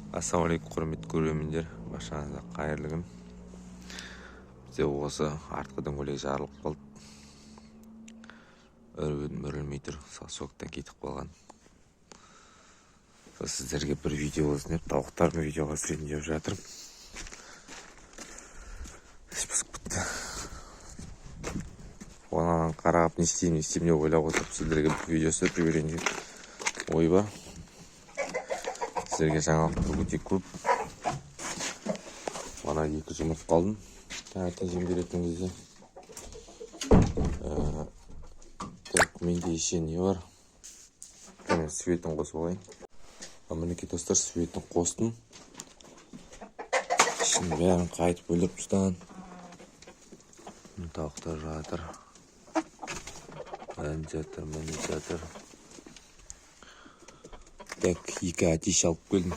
Ассалаумағалейкум, құрметті көрермендер, баршаңызға қайырлы күн. Бізде осы артқы дөңгелек жарылып қалды. Үрілмей тұр, сосоктан кетіп қалған. Сол сіздерге бір видео болсын деп тауықтардың видеоға түсірейін деп жатырмын. Іш пысып кетті. Оған қарап не істеймін, не істеймін деп ойлап отырып сіздерге бір видео түсіріп жіберейін деген ой бар. Сіздерге жаңалықтар өте көп. Ана екі жұмыртқа алдым. Таңертең жем беретін кезде. Так, менде еще не бар? Мен светін қосып алайын. Мінекей достар, светін қостым. Ішін бәрін қайтып өлтіріп тастаған. Тауықтар жатыр. Ән жатыр, міне жатыр. Так, екі әтеш алып келдім.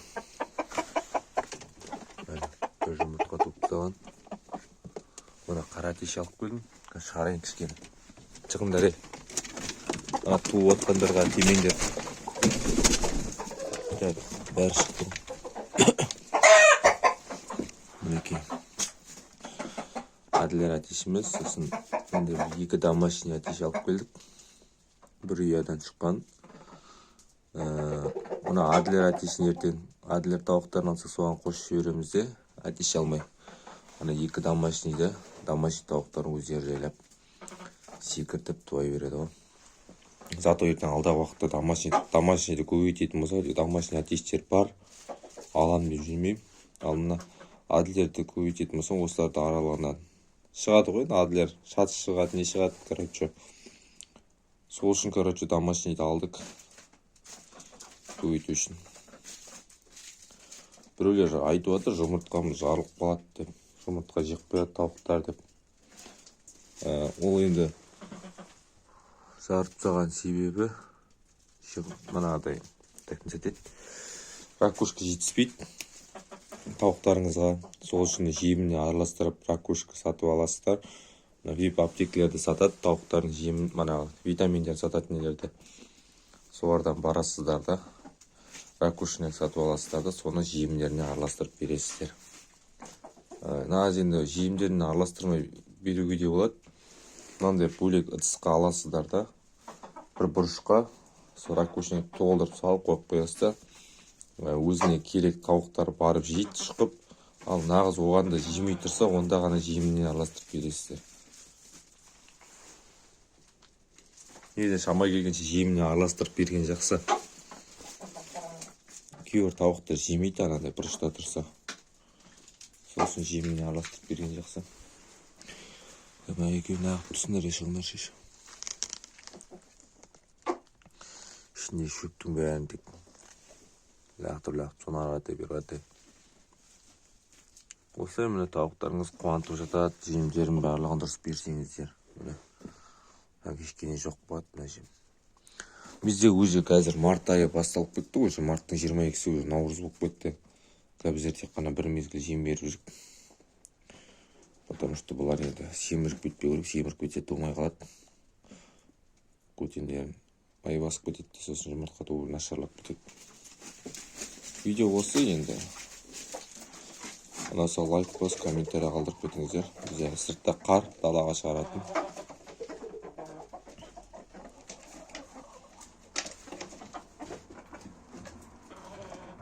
Бір жұмыртқа туып тастаған. Мына қара әтеш алып келдім. Қазір шығарайын кішкене. Шығыңдар, ей. Ана туып жатқандарға тимеңдер. Так, бәрі шықты. Мінекей. Адлер әтешіміз, сосын енді екі домашний әтеш алып келдік. Бір ұядан шыққан. Мына Адлер әтешін ертең Адлер тауықтарын алсақ, соған қосып жібереміз де, әтеш алмай. Ана екі домашнийді, домашний тауықтарын өздері жайлап секіртіп туа береді ғой. Зато ертең алдағы уақытта домашнийді көбейтетін болса, домашний әтештер бар, аламын деп жүрмеймін. Ал мына Адлерді көбейтетін болсам, осыларды аралығынан шығады ғой енді Адлер, шатыс шығады, не шығады, короче. Сол үшін, короче, домашнийді алдық көбейту үшін. Біреулер айтып жатыр, жұмыртқамыз жарылып қалады деп, жұмыртқа жеп қояды тауықтар деп. Ол енді жарып тастаған себебі мынадай, так не, ракушка жетіспейді тауықтарыңызға. Сол үшін жеміне араластырып ракушка сатып аласыздар. Мына вип аптекалерде сатады тауықтардың жемін, мана витаминдер сататын нелерде. Солардан барасыздар да, ракушняк сатып аласыздар да, соны жемдеріне араластырып бересіздер. Нағыз енді жемдеріне араластырмай беруге де болады. Мынандай бөлек ыдысқа аласыздар да, бір бұрышқа сол ракушняк толтырып салып қойып қоясыздар. Өзіне керек тауықтар барып жейді шұқып. Ал нағыз оған да жемей тұрса, онда ғана жеміне араластырып бересіздер. Негізі шама келгенше жеміне араластырып берген жақсы. Кейбір тауықтар жемейді анандай бұрышта тұрса. Сол үшін жеміне араластырып берген жақсы. Мына екеуі неғып тұрсыңдар, шығыңдар шеш. Ішінде шөптің бәрін тек лақтырып лақтырып соны ары қаратай бері қаратай. Осылай міне тауықтарыңыз қуантып жатады, жемдерін барлығын дұрыс берсеңіздер. Міне кішкене жоқ болады мына жем. Бізде уже қазір март айы басталып кетті, уже марттың 22-сі, уже наурыз болып кетті. Қазір біздер тек қана бір мезгіл жем беріп жүрік. Потому что бұлар енді семіріп кетпеу керек, семіріп кетсе тумай қалады. Көтендерін май басып кетеді де, сосын жұмыртқа туу нашарлап кетеді. Видео осы енді. Ұнаса лайк басып, комментарий қалдырып кетіңіздер. Бізде сыртта қар, далаға шығаратын.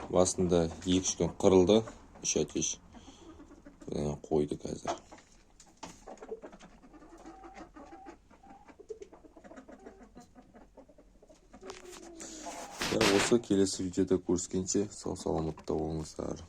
Басында 2-3 күн қырылды, үш әтеш. Қойды қазір. Осы келесі видеода көріскенше сау саламатта болыңыздар.